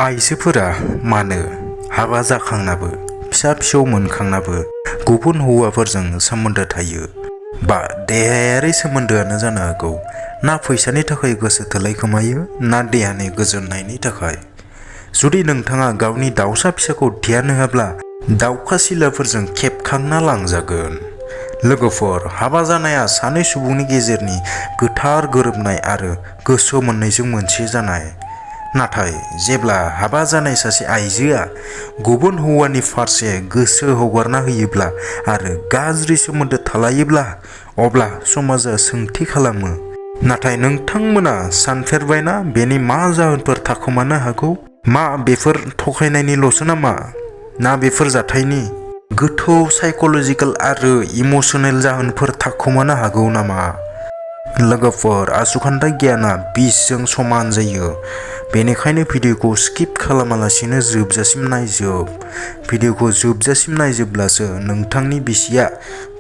आइजोफोरा मानो हाबा जाखांनाबो फिसा फिसौ मोनखांनाबो गुबुन हौवाफोरजों सोमोन्दो थायो बा देहायारि सोमोन्दोआनो जानो हागौ ना फैसानि थाखाय गोसो थोलाय खोमायो ना देहानि गोजोननायनि थाखाय। जुदि नोंथाङा गावनि दाउसा फिसाखौ ध्यान होआब्ला दाउखा सिलाफोरजों खेबखांना लांजागोन। लोगोफोर, हाबा जानाया सानै सुबुंनि गेजेरनि गोथार गोरोबनाय आरो गोसो मोननैजों मोनसे जानाय। नाथाय जेब्ला हाबा जानाय सासे आइजोआ गुबुन हौवानि फारसे गोसो हगारना होयोब्ला आरो गाज्रि सोमोन्दो थालायोब्ला अब्ला समाजा सोंथि खालामो, नाथाय नोंथांमोना सानफेरबायना बेनि मा जाहोनफोर थाखोमानो हागौ? मा बेफोर थगायनायनिल'सो नामा? ना बेफोर जाथायनि गोथौ साइकोलजिकेल आरो इमोशनेल जाहोनफोर थाखोमानो हागौ नामा? लोगोफोर, आसुखान्दा गियाना बिसजों समान जायो। बेनिखायनो भिडिअखौ स्किप खालामालासिनो जोबजासिम नायजोब। भिडिअखौ जोबजासिम नायजोबब्लासो नोंथांनि बिसिया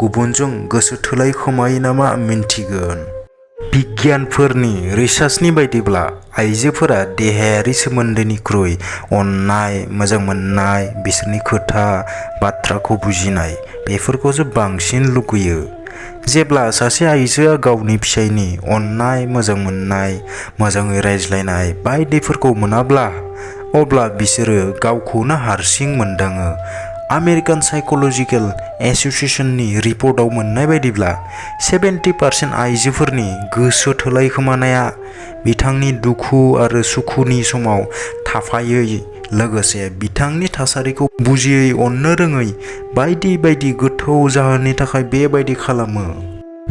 गुबुनजों गोसो थोलाय खोमायो नामा मिन्थिगोन। बिगियानफोरनि रिसार्चनि बायदिब्ला आइजोफोरा देहायारि सोमोन्दोनिख्रुइ अननाय, मोजां मोननाय, बिसोरनि खोथा बाथ्राखौ बुजिनाय बेफोरखौसो बांसिन लुगैयो। जेब्ला सासे आइजोआ गावनि फिसायनि अननाय, मोजां मोननाय, मोजाङै रायज्लायनाय बायदिफोरखौ मोनाब्ला अब्ला बिसोरो गावखौनो हारसिं मोनदाङो। आमेरिकान साइकोलजिकेल एस'सिएशननि रिपर्टआव मोननाय बायदिब्ला 70% आइजोफोरनि गोसो थोलाय खोमानाया बिथांनि दुखु आरो सुखुनि समाव थाफायै, लोगोसे बिथांनि थासारिखौ बुजियै, अननो रोङै बायदि बायदि गोथौ जाहोननि थाखाय बेबायदि खालामो।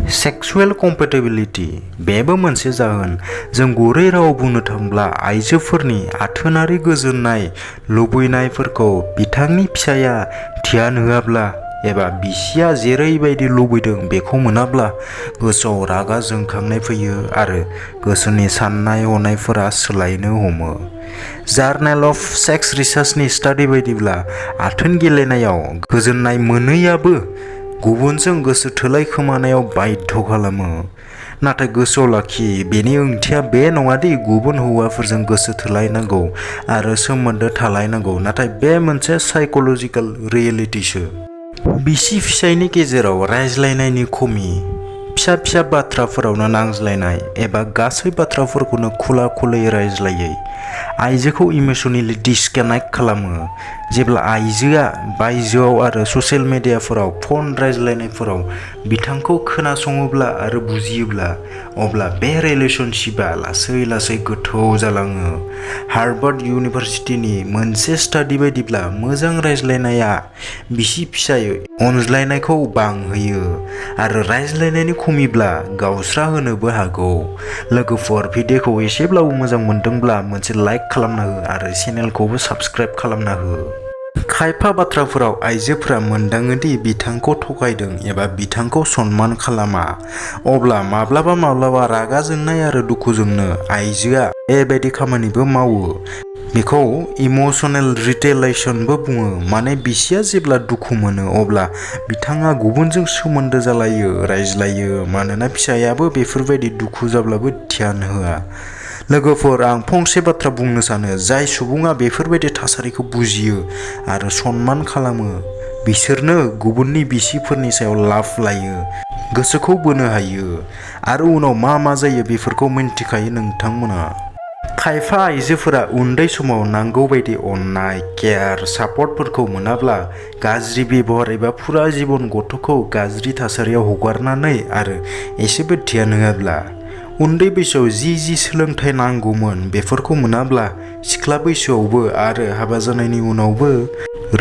सेक्सुएल कम्पेटिबिलिटि बेबो मोनसे जाहोन। जों गुरै रावाव बुंनो थाङोब्ला आइजोफोरनि आथोनारि गोजोननाय लुबैनायफोरखौ बिथांनि फिसाया ध्यान होआब्ला एबा बिसिया जेरैबायदि लुबैदों बेखौ मोनाब्ला गोसोआव रागा जोंखांनाय फैयो आरो गोसोनि साननाय हनायफोरा सोलायनो हमो। जार्नेल अफ सेक्स रिसार्चनि स्टाडि बायदिब्ला आथोन गेलेनायाव गोजोननाय मोनैयाबो गुबुनजों गोसो थोलाय खोमानायाव बाध्य खालामो। नाथाय गोसोआव लाखि, बेनि ओंथिया बे नङादि गुबुन हौवाफोरजों गोसो थोलायनांगौ आरो सोमोन्दो थालायनांगौ, नाथाय बे मोनसे साइकोलजिकेल रियेलिटिसो। बिसि फिसायनि गेजेराव रायज्लायनायनि खमि, फिसा फिसा बाथ्राफोरावनो नांज्लायनाय एबा गासै बाथ्राफोरखौनो खुला खुलायै रायज्लायै आइजोखौ इमोसनेलि डिसकानेक्ट खालामो। जेब्ला आइजोआ बायजोआव आरो ससियेल मिडियाफोराव फन रायज्लायनायफोराव बिथांखौ खोनासङोब्ला आरो बुजियोब्ला अब्ला बे रिलेशनशिपआ लासै लासै गोथौ जालाङो। हार्भार्ड इउनिभार्सिटिनि मोनसे स्टाडि बायदिब्ला मोजां रायज्लायनाया बिसि फिसाय अनज्लायनायखौ बांहोयो आरो रायज्लायनायनि खमिब्ला गावस्रा होनोबो हागौ। लोगोफोर, भिडिअखौ एसेब्लाबो मोजां मोनदोंब्ला मोनसे लाइक खालामना हो आरो चेनेलखौबो साबस्क्राइब खालामना हो। खायफा बाथ्राफोराव आइजोफोरा मोनदाङोदि बिथांखौ थगायदों एबा बिथांखौ सनमान खालामा, अब्ला माब्लाबा माब्लाबा रागा जोंनाय आरो दुखुजोंनो आइजोआ बेबायदि खामानिबो मावो। बेखौ इमोशनेल रिटेलिएशनबो बुङो। माने बिसिया जेब्ला दुखु मोनो अब्ला बिथाङा गुबुनजों सोमोन्दो जालायो, रायज्लायो, मानोना फिसायाबो बेफोरबायदि दुखु जाब्लाबो ध्यान होआ। लोगोफोर, आं फंसे बाथ्रा बुंनो सानो, जाय सुबुङा बेफोरबायदि थासारिखौ बुजियो आरो सनमान खालामो बिसोरनो गुबुननि बिसिफोरनि सायाव लाभ लायो, गोसोखौ बोनो हायो आरो उनाव मा मा जायो बेफोरखौ मिन्थिखायो नोंथांमोना। खायफा आइजोफोरा उन्दै समाव नांगौ बायदि अननाय, केयार, सापर्टफोरखौ मोनाब्ला गाज्रि बेबहार एबा फुरा जिबन गथ'खौ गाज्रि थासारियाव हगारनानै आरो एसेबो ध्यान होआब्ला उन्दै बैसोआव जि सोलोंथाइ नांगौमोन बेफोरखौ मोनाब्ला सिख्ला बैसोआवबो आरो हाबा जानायनि उनावबो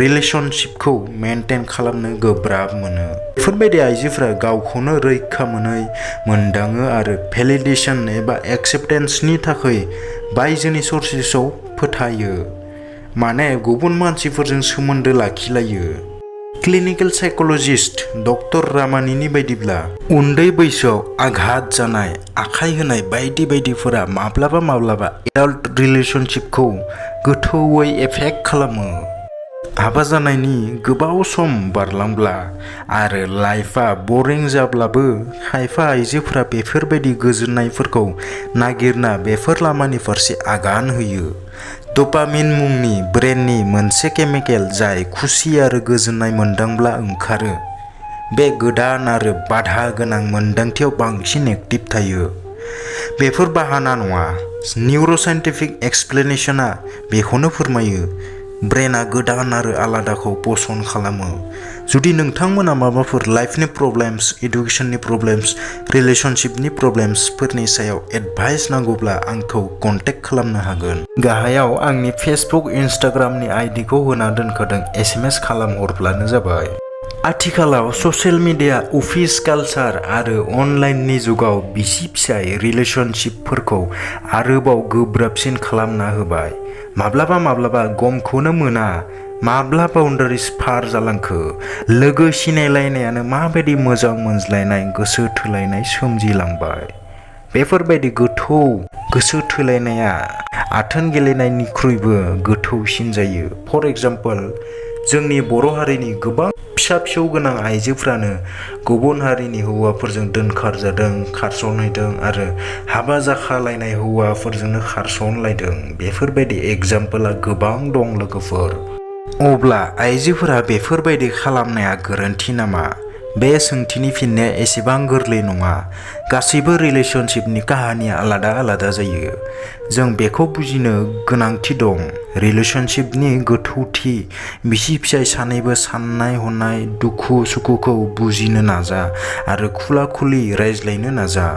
रिलेशनशिपखौ मेनटेन खालामनो गोब्राब मोनो। बेफोरबायदि आइजोफोरा गावखौनो रैखा मोनै मोनदाङो आरो भेलिडेशन एबा एक्सेप्टेन्सनि थाखाय बायजोनि सर्सेसआव फोथायो, माने गुबुन मानसिफोरजों सोमोन्दो लाखिलायो। क्लिनिकेल साइकोलजिस्ट डक्टर रामानीनि बायदिब्ला उन्दै बैसोआव आघात जानाय, आखाय होनाय बायदि बायदिफोरा माब्लाबा माब्लाबा एडाल्ट रिलेशनशिपखौ गोथौयै एफेक्ट खालामो। हाबा जानायनि गोबाव सम बारलांब्ला आरो लाइफआ बरिं जाब्लाबो खायफा आइजोफोरा बेफोरबायदि गोजोननायफोरखौ नागिरना बेफोर लामानि फारसे आगान होयो। डपामिन मुंनि ब्रेननि मोनसे केमिकेल जाय खुसि आरो गोजोननाय मोनदांब्ला ओंखारो। बे गोदान आरो बाधा गोनां मोनदांथियाव बांसिन एक्टिभ थायो। बेफोर बाहाना नङा। निउर'साइन्टिफिक एक्सप्लेनेशनआ बेखौनो फोरमायो। ब्रेनआ गोदान आरो आलादाखौ पसन्द खालामो। जुदि नोंथांमोना माबाफोर लाइफनि प्रब्लेम्स, एडुकेशननि प्रब्लेम्स, रिलेशनशिपनि प्रब्लेम्सफोरनि सायाव एडभाइस नांगौब्ला आंखौ कन्टेक्ट खालामनो हागोन। गाहायाव आंनि फेसबुक, इनस्टाग्रामनि आइडिखौ होना दोनखादों। एसएमएस खालामहरब्लानो जाबाय। आथिखालाव ससियेल मिडिया, अफिस कालचार आरो अनलाइननि जुगाव बिसि-फिसाय रिलेशनशिपफोरखौ आरोबाव गोब्राबसिन खालामना होबाय। माब्लाबा गमखौनो मोना माब्ला बाउन्डारिज पार जालांखो। लोगो सिनायलायनायानो माबायदि मोजां मोनज्लायनाय, गोसो थोलायनाय सोमजिलांबाय। बेफोरबायदि गोथौ गोसो थोलायनाया आथोन गेलेनायनिख्रुइबो गोथौसिन जायो। फर एग्जाम्पल, जोंनि बर' हारिनि गोबां फिसा-फिसौ गोनां आइजोफ्रानो गुबुन हारिनि हौवाफोरजों दोनखारजादों, खारसनहैदों आरो हाबा जाखालायनाय हौवाफोरजोंनो खारसनलायदों। बेफोरबायदि एग्जाम्पलआ गोबां दं लोगोफोर। अब्ला आइजोफोरा बेफोरबायदि खालामनाया गोरोन्थि नामा? बे सोंथिनि फिननाया एसेबां गोरलै नङा। गासैबो रिलेशनशिपनि काहानिया आलादा आलादा जायो। जों बेखौ बुजिनो गोनांथि दं। रिलेशनशिपनि गोथौथि, बिसि-फिसाय सानैबो साननाय हनाय, दुखु-सुखुखौ बुजिनो नाजा आरो खुला-खुलि रायज्लायनो नाजा।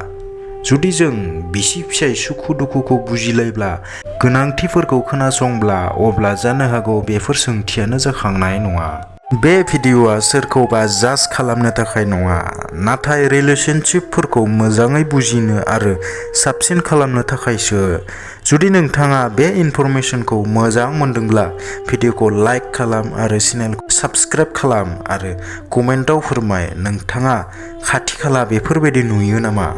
जुदि जों बिसि-फिसाय सुखु-दुखुखौ बुजिलायब्ला, गोनांथिफोरखौ खोनासंब्ला, अब्ला जानो हागौ बेफोर सोंथियानो जाखांनाय नङा। बे भिडिअ'आ सोरखौबा जाज खालामनो थाखाय नङा, नाथाय रिलेशनशिपफोरखौ मोजाङै बुजिनो आरो साबसिन खालामनो थाखायसो। जुदि नोंथाङा बे इनफरमेशनखौ मोजां मोनदोंब्ला, भिडिअ'खौ लाइक खालाम आरो चेनेलखौ साबस्क्राइब खालाम आरो कमेन्टआव फोरमाय नोंथाङा खाथि-खाला बेफोरबायदि नुयो नामा।